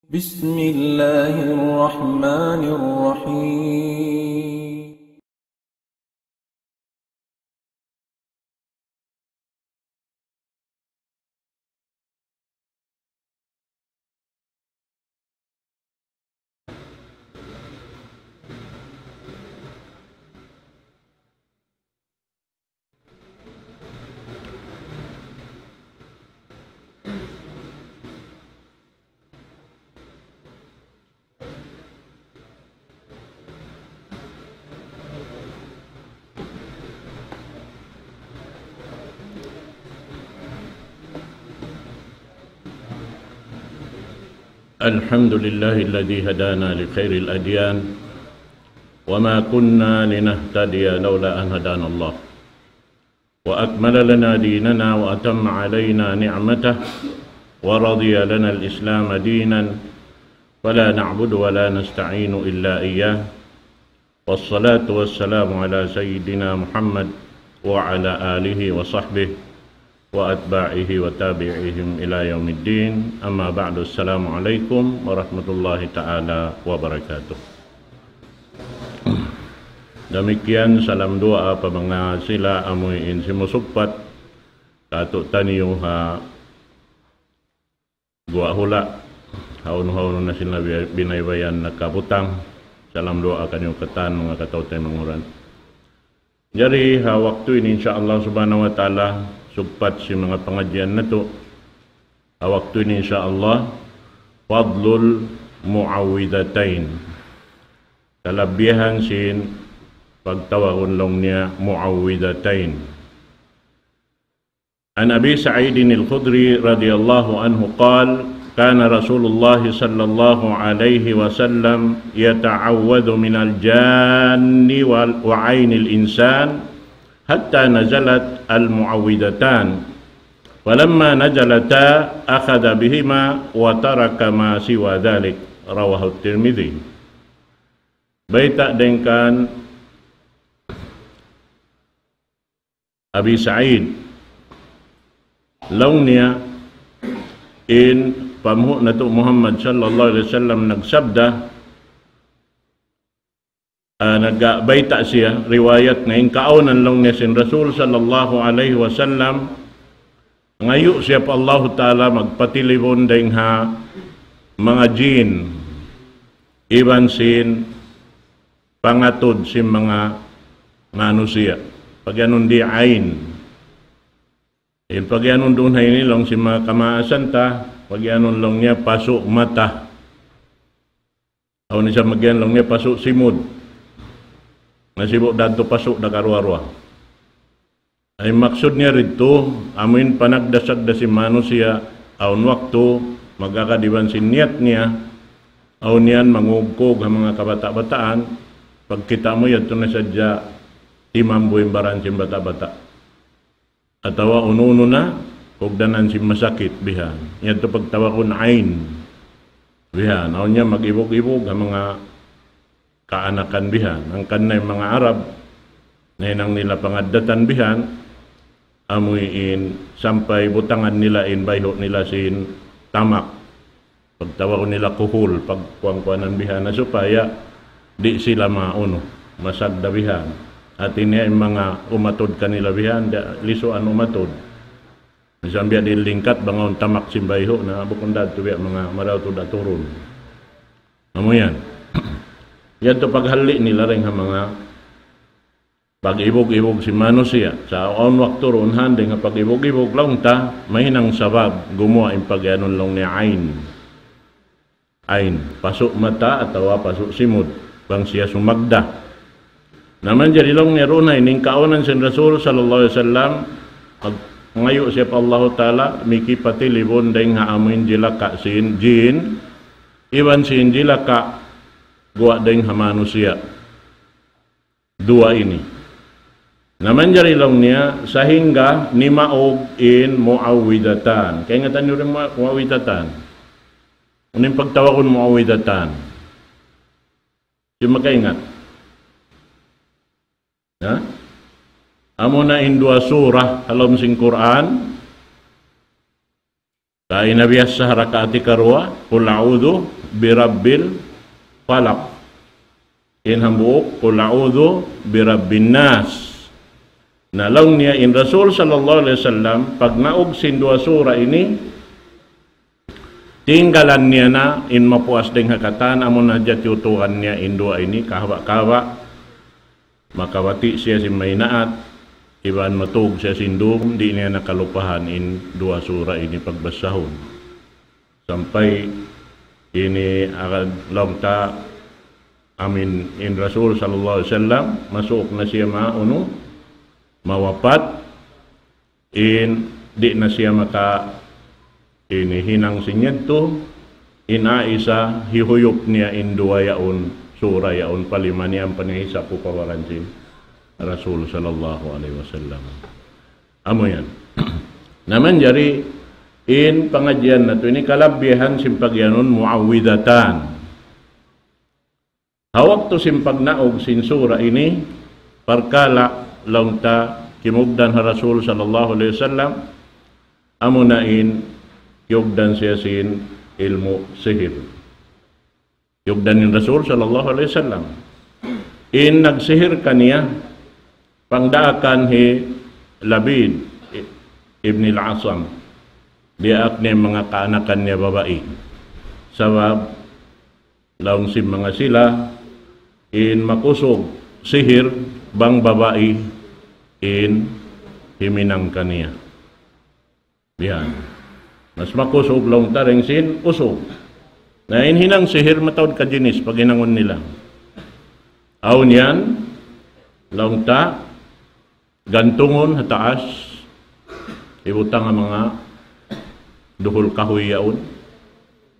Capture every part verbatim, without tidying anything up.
بسم الله الرحمن الرحيم. الحمد لله الذي هدانا لخير الأديان وما كنا لنهتدي لولا أن هدانا الله وأكمل لنا ديننا وأتم علينا نعمته ورضي لنا الإسلام دينا فلا نعبد ولا نستعين إلا إياه والصلاة والسلام على سيدنا محمد وعلى آله وصحبه وأتباعه وتابعيهم إلى يوم الدين. أما بعد، السلام عليكم ورحمة الله تعالى وبركاته. Damikkiyan salam duwaa pa manga sila amuin simusugpat kātu'niyu ha guwa' hula', hawnu-hawnu na sila bi-, binaybayan na kabutang. Salam duwaa kaniyu katan manga kataw-taymanghuran. Jari ha waktu ini, insya Allah subhanahu wa ta'ala, sugpat sin manga pangadjian natu'. Ha waktu ini, insya Allah, fadlul mu'awwidhatayn. Kalabihan sin pagtawagun laung niya mu'awwidhatayn. عن أبي سعيد الخدري رضي الله عنه قال: كان رسول الله صلى الله عليه وسلم يتعوذ من الجان وال-، وعين الإنسان حتى نزلت المعوذتان، فلما نزلتا أخذ بهما وترك ما سوى ذلك. رواه الترمذي. Bayta' dayn kan Abi Sa'id, laung niya, in panghu' natu' Muhammad sallallahu alayhi wasallam nagsabda, ah, nagbayta' siya, riwayat nga in kaawnan laung niya sin Rasul sallallahu alayhi wasallam, ngayu' siya pa Allahu Ta'ala magpatilibun dayn ha manga jin, iban sin pangatud sin manga manusiya'. Pagiyanun di ain. In pagiyanun duun ha ini laung sin manga kamaasan ta, pagiyanun laung niya pasu' mata. Awn isab magiyan laung niya pasu' simud. Nasibu' da tu pasu' da karuwa-ruwa. Ay maksud niya didtu, amuin panagdasag da sin manusiya', awn waktu, mag-agad iban sin niyat niya, awn yan mangugkug ha manga kabata'-bataan, pagkita' mu yadtu na sadja timambu in baran sin bata'-bata'. Atawa unu-unu na, kugdanan sin masakit bihan. Yadtu pagtawagun ain. Bihan, awn niya mag-ibug-ibug ha manga kaanakan bihan. Hangkan na in manga Arab, nahinang nila pangaddatan bihan, amuin sampay butangan nila in bayhu' nila sin tamak. Pagtawagun nila kuhul, pagkuwan-kuwanan bihan na supaya di' sila maunu, masagda bihan. Hati niya in manga umatud kanila bihan, da-, lisuan umatud. Misan biya' di' lingkat, bang awn tamak sin bayhu' na, bukun da tu biya' manga marayaw tuud aturun. Amu yan. Yadtu paghali' nila dayn ha manga pag-ibug-ibug sin manusiya'. Sa' awn waktu duun ha dayn ha pag-ibug-ibug laung ta, mahinang sabab, gumuwa' in pagiyanun laung niya ain. Ain, pasu' mata atawa pasu' simud, bang siya sumagda. Na manjari laung niya duun ha ini in kaawnan sin Rasul sallallahu alayhi wasallam, pag-, ngayu' siya pa Allahu Ta'ala, mikipatilibun dayn ha amuin jilaka sin jin, iban sin jilaka guwa' dayn ha manusiya'. Duwa ini. Na manjari laung niya, sahingga nimaug in muawwidhatan. Kaingatan niyu in mu-, muawwidhatan? Unu in pagtawagun muawwidhatan? Di' makaingat? Ha? Amuna in duwa surah ha lawm sin Qur'an. Kaina biyassa ha rakaat hikaruwa, قل أعوذ برب الفلق. In hambuuk, قل أعوذ برب الناس. Na laung niya in Rasul sallallahu alayhi wasallam, pagnaug sin duwa sura ini, tinggalan niya na in mapuas dayng ha katan, amu na hadja tiyutukan niya in duwa ini, kahaba'-kahaba', makabati' siya sin maynaat, iban matug siya sin dum, di' niya na kalupahan in duwa sura ini pagbasahun. Sampay ini agad laung ta amin in Rasul sallallahu alayhi wasallam, masuuk na siya ma-, unu, mawapat, in di' na siya maka ini hinang sin yadtu, in Aisha, hihuyup niya in duwa yaun, sura yaun, palima niya ampa niya hisapu pa baran sin Rasul sallallahu alayhi wasallam. Amu yan. Na manjari in pangadjian natu' ini kalabihan sin pagiyanun muawwidhatan. Ha waktu sin pagnaug sin sura ini, parkala' laung ta kimugdan ha Rasul sallallahu alayhi wasallam, amu na in kiyugdan siya sin ilmu' sihir. Kiyugdan in Rasul sallallahu alayhi wasallam. In nagsihir kaniya, pangdaakan hi Labid i-, ibn al-Asam. Diyaak niya in manga kaanakan niya babai. Sabab, laung sin manga sila, in makusug sihir bang babai in himinang kaniya. Bihan. Mas makusug laung ta dayng sin usug. Na in hinang sihir mataud ka jinis paghinangun nila. Awn yan, laung ta, gantungun ha taas, ibutang ha manga duhul kahuy yaun.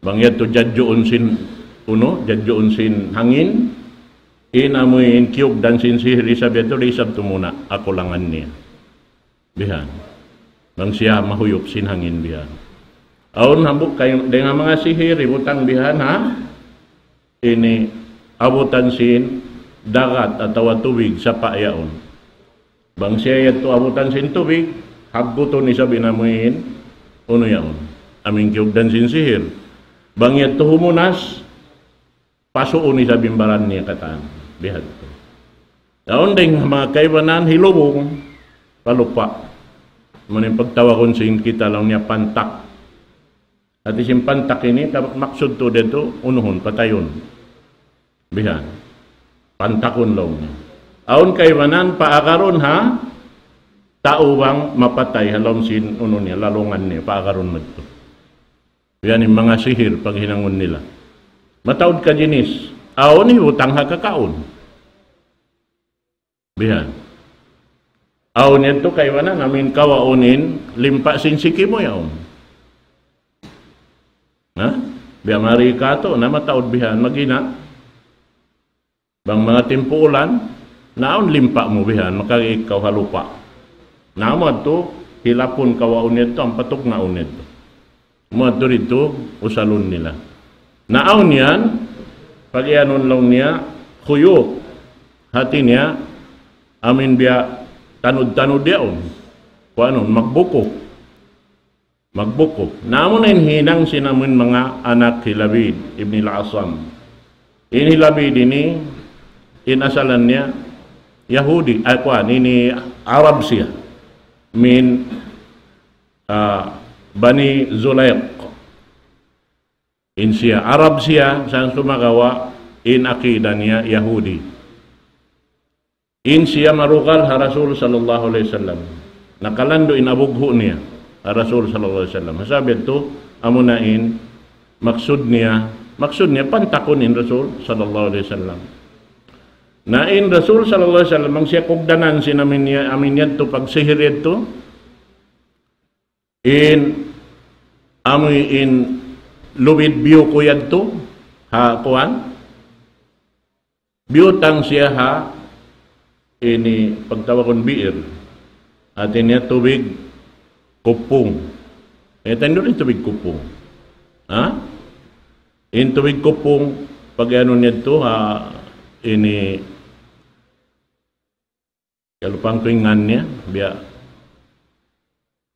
Bang yadtu jadjuun sin, unu, jadjuun sin hangin, in amuin kiyugdan sin sihir isab yadtu, di' isab tumuna', akulangan niya. Bihan. Bang siya mahuyup sin hangin bihan. Awn hambuuk kay, dayng ha manga sihir, ibutang bihan ha ini abutan sin dagat atawa tubig sapa' yaun. Bang siya yadtu abutan sin tubig, haggutun isab in amuin, unu yaun. Amuin kiyugdan sin sihir. Bang yadtu humunas, pasuun isab in baran niya katan. Bihadtu. Awn dayng ha manga kaibanan hilubung pa lupa'. Amu in pagtawagun sin kita laung niya pantak. Hati sin pantak ini, ta-, maksud tuud yadtu, unuhun, patayun. Bihan. Pantakun laung niya. Awn kaibanan, paagarun ha tau bang mapatay, ha lawm sin unu niya, lalungan niya, paagarun madtu. Yan in manga sihir, paghinangun nila. Mataud ka jinis. Awn ibutang ha kakaun. Bihan. Awn yadtu kaibanan, amuin kawaun in limpa' sin siki mu yaun. Ha? Biya' mari katu', na mataud bihan, maghina'. Bang manga timpu ulan, na awn limpa' mu bihan, makagi ikaw ha lupa'. Na amu yadtu, hilapun kawaun yadtu, ampa tugnaun yadtu. Amu yadtu didtu, usalun nila. Na awn yan, pagiyanun laung niya, khuyut. Hati niya, amuin biya' tanud-tanud yaun. Kuanun, magbuko. Magbuko. Na amu na in hinang sin amuin manga anak hi Labid ibn al-Asam. In hi Labid ini, in asalan niya, Yahudi, ay kuan, ini Arab siya. Min, ah, Bani Zulayq. In siya, Arab siya, sa' sumagawa', in akida niya, Yahudi. In siya marugal ha Rasul sallallahu alayhi wasallam. Nakalandu' in abughu' niya ha Rasul sallallahu alayhi wasallam. Sabab yadtu, amu na in maksud niya, maksud niya pantakun in Rasul sallallahu alayhi wasallam. Na in Rasul sallallahu alayhi wasallam, bang siya kugdanan sin amuin niya, amuin yadtu pagsihir yadtu, in amuin lubid biyuku yadtu, ha kuan, biyutang siya ha ini pagtawagun bi'ir. Hati niya tubig kupung. Eh, tandu in tubig kupung. Ha? In tubig kupung, pag-anu niya tu, ha, ini, kalupahan ku in ngan niya, biya',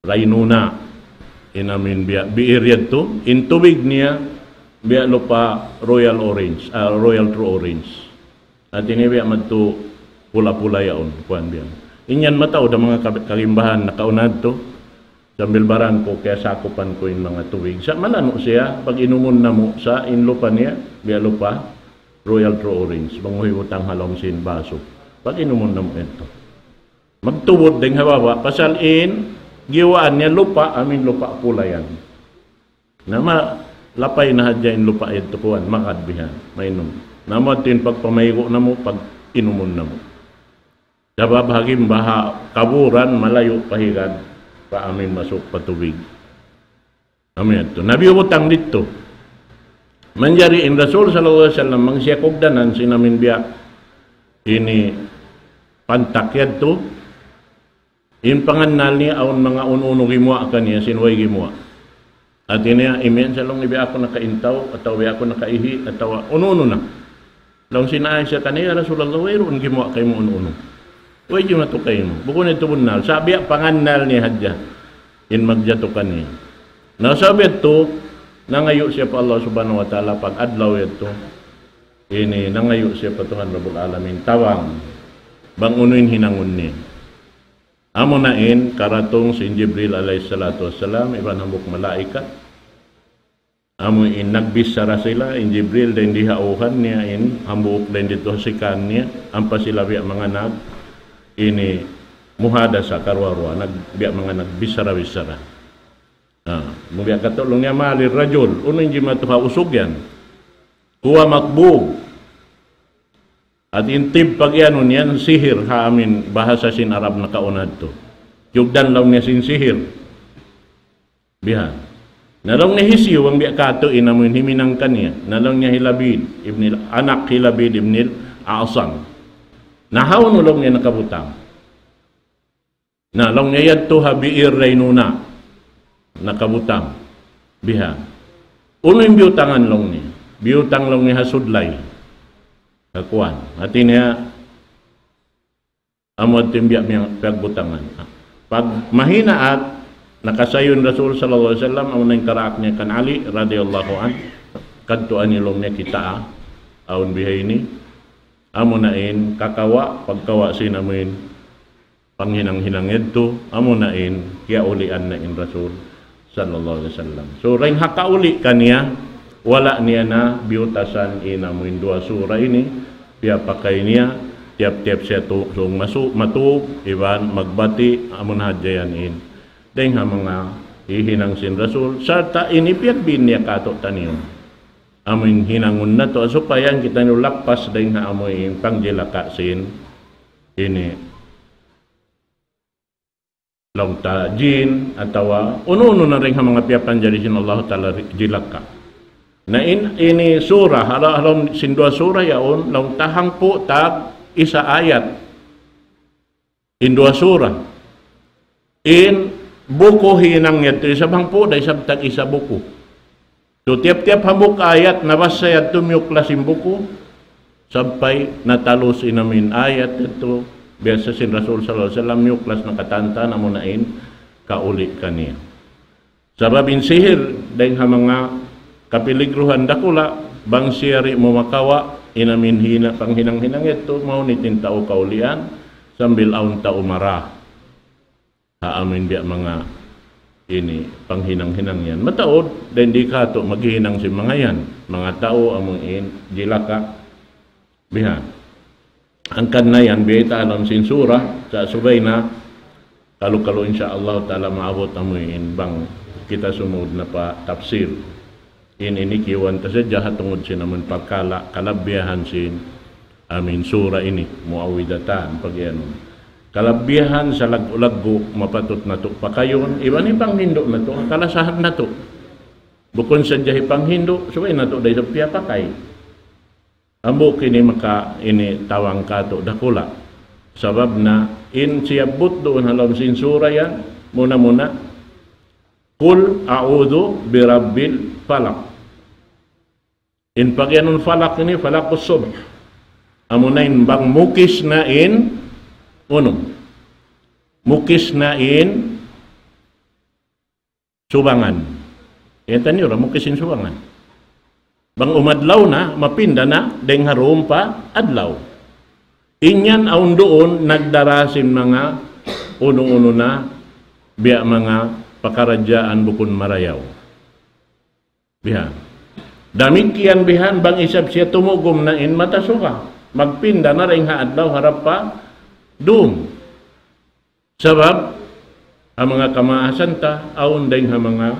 Rainuna, in amuin biya', bi'ir yadtu, in tubig niya, biya' lupa' Royal Orange, ah, Royal True Orange. Hati niya biya' madtu pula-pula yaun, kuwan biya'. In yan mataud ha manga kab-, kalimbahan nakauna yadtu, sambil barangku, kiyasakupan ku in manga tubig. Sa' malanu' siya, pag-inumun namu' sa' in lupa niya, biya' lupa' Royal True Orange, bang mu hibutang ha lawm sin basu. Pag-inumun namu' yadtu. Magtubud dayng ha baba', pasal in, giyawaan niya lupa', amuin lupa' pula yan. Na ma-, lapay na hadja in lupa' yadtu kuwan, magad bihan, mainum. Na amu yadtu in pagpamaygu' namu', pag-inumun namu'. Sabab ha gimba ha kaburan, malayu' pa higad, pa amuin masuk pa tubig. Amu yadtu. Na biyutang didtu. Manjari in Rasul sallallahu alayhi wasallam, bang siya kugdanan sin amuin biya' ini pantak yadtu, in pangannal niya awn manga unu-unu gimuwa' kaniya sin way gimuwa'. Hati niya, imiyan sa laung niya biya' aku nakaintaw, atawa biya' aku nakaihi', atawa unu-unu na. Laung sin Aisha kaniya, "Ya Rasulullah, wayruun gimuwa' kaymu unu-unu. Way jimatu kaymu. Bukun yadtu bunnal. Sa' biya' pangannal niya hadja in magjatu kaniya." Na sabab yadtu, nangayu' siya pa Allah Subhanahu wa Ta'ala pag-adlaw yadtu. Ini nangayu' siya pa Tuhan Rabbul Alamin. Tabang. Bang unu in hinangun niya. Amuna in karatung sin Jibril alayhi salatu wassalam, iban hambuuk malaikat. Amu in nagbichara sila, in Jibril dayn di ha uhan niya, in hambuuk dayn didtu ha sikaan niya, ampa sila biya' manga nag-, ini muhadasa karuwa-ruwa, nag-, biya' manga nagbichara-bichara. Ah, mu biya' katu' laung niya, "ما للرجل, unu in jimatu ha usug yan? هو مكبوب." Hati in tib pag-iyanun yan, sihir ha amuin bahasa sin Arab nakauna yadtu. Kiyugdan laung niya sin sihir. Bihan. Na laung niya hisiyu bang biya' katu' in amuin himinang kaniya. Na laung niya hi Labid ibn al-, anak hi Labid ibn al-A'sam. Na hawnu laung niya nakabutang. Na laung niya yadtu ha Bi'ir Daynuna. Nakabutang. Bihan. Unu in biyutangan laung niya? Biyutang laung niya ha sudlay. Ha kuwan. Hati niya, amu yadtu in biya' miyang piyagbutangan. Pag mahinaat, nakasayu in Rasul sallallahu alayhi wasallam, amuna in karaak niya kan Ali radiyallahu anhu, kadtuan niya laung niya kitaa, awn bihaini, amuna in kakawa', pagkawa' sin amuin panghinang-hinang yadtu, amuna in kiyaulian na in Rasul sallallahu alayhi wasallam. So, dayn ha kauli kaniya, wala' niya na biyutasan in amuin duwa sura ini, piyapakay niya, tiyap-tiyap siya tu-, sung masu-, matug, iban magbati', amun hadja yan in. Dayn ha manga hihinang sin Rasul, sarta' ini piyagbin niya katu'taniyu. Amuin hinangun natu', supaya kitaniyu lappas dayn ha amuin pangjilaka sin ini. Laung ta jin, atawa unu-unu na dayn ha manga piyapanjari sin Allah Ta'ala ri-, jilaka. Na in, ini sura, hala-, halaum sin duwa sura yaun, laung ta hangpu' tag isa ayat. In duwa sura. In buku hinang yadtu, isab hangpu' da, isab tag isa buku. So, tiyap-tiyap hambuuk ayat nabassa yadtu miyuklas in buku, sampay natalus in amuin ayat yadtu, biyasa sin Rasul sallallahu alayhi wasallam miyuklas na katan-katan amuna in kauli kaniya. Sabab in sihir, dayn ha manga kapiligruhan dakula', bang siya di' mu makawa', in amuin hina-, panghinang-hinang yadtu, mahunit in tau kaulian, sambil awn tau mara. Ha amuin biya' manga ini panghinang-hinang yan. Mataud, dayn di katu' maghihinang sin manga yan. Manga tau amuin jilaka bihan. Hangkan na yan, biya' ta ha lawm sin sura, sa' subay na, kalu-kalu insya Allah Ta'ala maabut amuin bang kita sumud na pa tafsir. In ini kiyuwan ta sadja ha tungud sin amun parkala' kalabbiyahan sin amuin sura ini, Muawwidhatayn, pag-iyanun. Kalabbiyahan sa laggu'-laggu' mapatut natu' pakayun, iban in panghindu' natu', kalasahan natu'. Bukun sadja in panghindu', subay natu' da isab piyapakay. Hambuuk ini maka ini tawang katu' dakula'. Sabab na in siyabbut duun ha lawm sin sura yan, muna-muna, قل أعوذ برب الفلق. In pag-iyanun falak ini, falaqus subh. Amuna in bang mukis na in unu. Mukis na in subangan. Yan taniyu ra, mukis in subangan. Bang umadlaw na, mapinda na, dayng ha dum pa adlaw. In yan awn duun nagdara sin manga unu-unu na, biya' manga pakaradjaan bukun marayaw. Bihan. Damikkiyan bihan bang isab siya tumugum na in mata suga. Magpinda na dayng ha adlaw harap pa dum. Sabab, ha manga kamaasan ta, awn dayng ha manga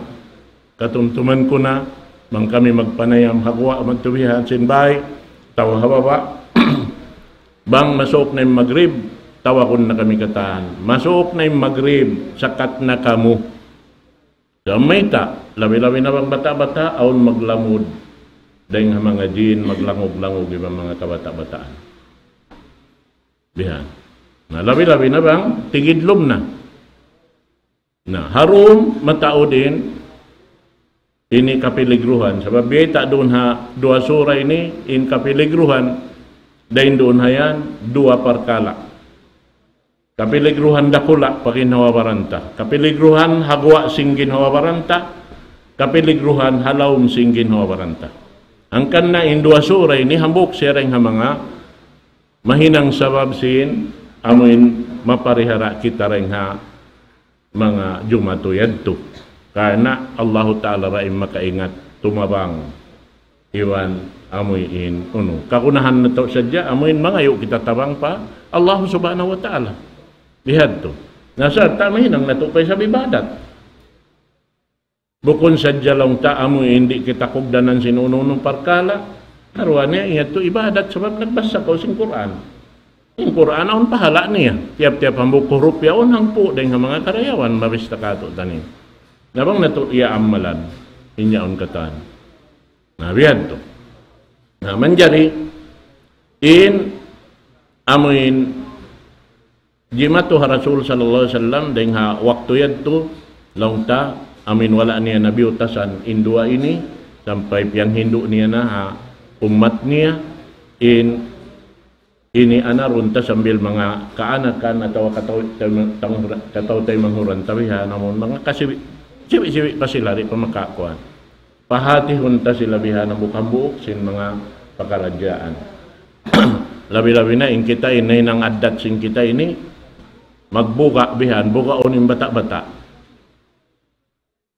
katumtuman ku na, bang kami magpanayam ha guwa' madtu bihan sin bay, atawa ha baba', bang masuuk na in magrib, tawagun na kami katan. Masuuk na in magrib, sakat na kamu. Sa' mayta', labi-labi na bang bata'-bata', awn maglamud. Dayng ha manga jin, maglangug-langug iban manga kabata'-bataan. Bihan. Na, labi-labi na bang, tigidlum na. Na, ha dum, mataud in, ini kapiligruhan. Sabab biyayta' duun ha duwa sura ini, in kapiligruhan, dayng duun ha yan, duwa parkala'. Kapiligruhan dakula' pa ginhawa-baran ta. Kapiligruhan ha guwa' sin ginhawa-baran ta. Kapiligruhan ha lawm sin ginhawa-baran ta. Hangkan na in duwa sura ini hambuuk siya dayng ha manga mahinang sabab sin amuin maparihara kita dayng ha manga jumatu yadtu. Karna' Allahu Ta'ala ra in makaingat tumabang iban amuin unu. Kagunahan natu' sadja, amuin mangayu' kita tabang pa Allah Subhanahu wa Ta'ala. Bihadtu. Na sarta' mahinang natu' pa isab ibadat. Bukun sadja laung ta amuin di' kita kugdanan sin unu-unu parkala'. Karuwa niya yadtu ibadat sabab nagbasa kaw sin Qur'an. In Qur'an awn pahala' niya. Tiyap-tiyap hambuuk hurup yaun hangpu' dayng ha manga karayawan mabista katu' taniyu. Na bang natu' iya amalan, in yaun katan. Na, bihadtu. Na, manjari, in, amuin, jimatu ha Rasul sallallahu alayhi wasallam, dayng ha waktu yadtu, laung ta, amuin wala' niya nabiyutasan in duwa ini, sampay piyanghindu' niya na ha ummat niya, in ini anarun ta sambil manga kaanakan atawa kataw-, tay-, tang-, kataw-taymanghuran ta bihan, amun manga kasibi', sibi'-sibi' pa sila di' pa makakuan. Pahatihun ta sila bihan hambuuk-hambuuk sin manga pakaradjaan. Labi-labi na in kita ini, nahinang addat sin kita ini, magbuga' bihan, bugaun in bata'-bata'.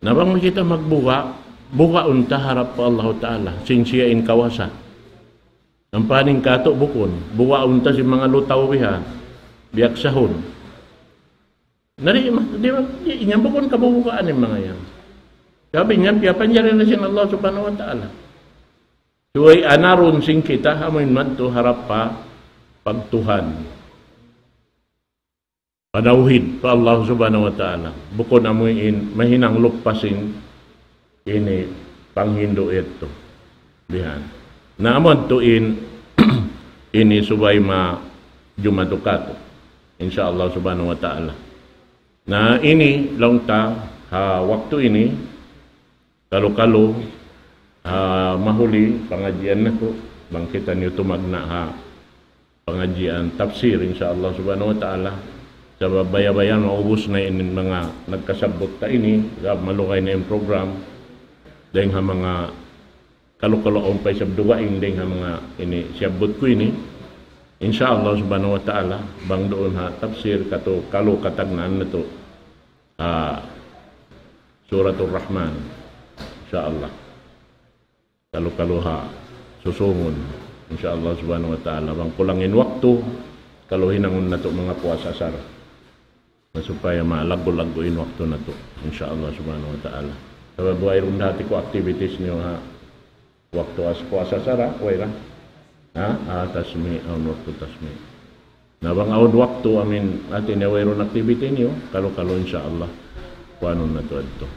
Na bang kita magbuga', bugaun ta harap pa Allahu Ta'ala, sin siya in kawasa. Ampa in katu' bukun, bugaun ta sin manga lutaw bihan, biyaksahun. Na di', di', di', in yan bukun kabubugaan in manga yan. Sabab in yan, piyapanjari na sin Allah Subhanahu wa Ta'ala. Subay anarun sin kita, amuin madtu harap pa pagtuhan. Panawhid pa Allah Subhanahu wa Ta'ala. Bukun amuin mahinang lupasin ini panghindu' yadtu. Bihan. Na amu yadtu in ini subay ma jumatu katu'. Insya Allah Subhanahu wa Ta'ala. Na ini laung ta ha waktu ini, kalu-kalu, ha, mahuli pangadjian natu', bang kitaniyu tumagna' ha pangadjian tafsir, insya Allah Subhanahu wa Ta'ala. Sabab baya'-baya' maubus na in manga nagkasabbut ta ini, sabab malugay na in program, dayng ha manga kalu-kalu awn pa isab dugaing dayng ha manga ini siyabbut ku ini. Insya Allah Subhanahu wa Ta'ala, bang duun ha tafsir katu' kalu katagnaan natu'. Ah, Suratul Rahman. Insya Allah. Kalu-kalu ha susungun. Insya Allah Subhanahu wa Ta'ala. Bang kulang in waktu, kalu hinangun natu' manga puas asar. Na supaya malaggu'-laggu' in waktu natu'. Insya Allah Subhanahu wa Ta'ala. Sabab wayruun da hati ku activities niyu ha waktu as-, puas asar, way ra. Ha? Ah, tasmi', awn waktu tasmi'. Na bang awn waktu, amin, hati niya wayruun activity niyu, kalu-kalu insya Allah, kuanun natu' yadtu.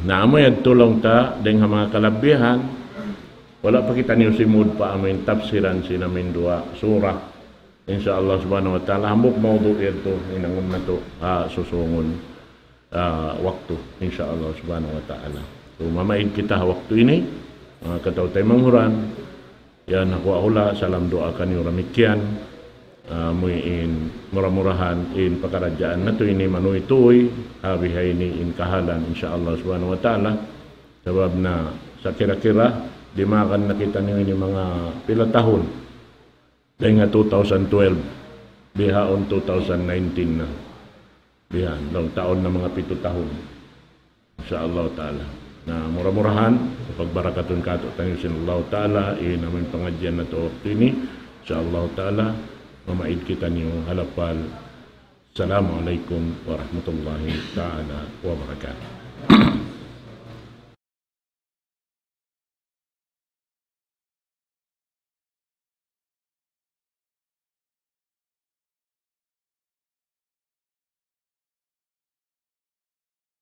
Na amu yadtu laung ta, dayng ha manga kalabihan, wala' pa kitaniyu simud pa amin tafsiran sin amin duwa surah. Insya Allah Subhanahu wa Ta'ala, hambuuk mawdu' yadtu, hinangun natu', ha, susungun, ah, waktu, insya Allah Subhanahu wa Ta'ala. So, mamaid kita ha waktu ini, ah, kataw-taymanghuran, yan, aku ahula, salam duwaa kaniyu damikkiyan, ah, muwi' in, mura-murahan, in pakaradjaan natu' ini manuytuy, ha bihaini in kahalan, insya Allah Subhanahu wa Ta'ala. Sabab na Sa' kira-kira, dimagan na kitaniyu ini manga pila tahun. Dayn ha two thousand twelve, bihaun two thousand nineteen na. Bihaun, laung taun na manga pitu tahun. Insya Allah Ta'ala. Na mura-murahan, pagbarakatun katu'taniyu sin Allah Ta'ala, in amun pangadjian natu' waktu ini, insya Allah Ta'ala, mamaid kitaniyu ha lapal. Assalamu alaykum warahmatullahi ta'ala wabarakatuh.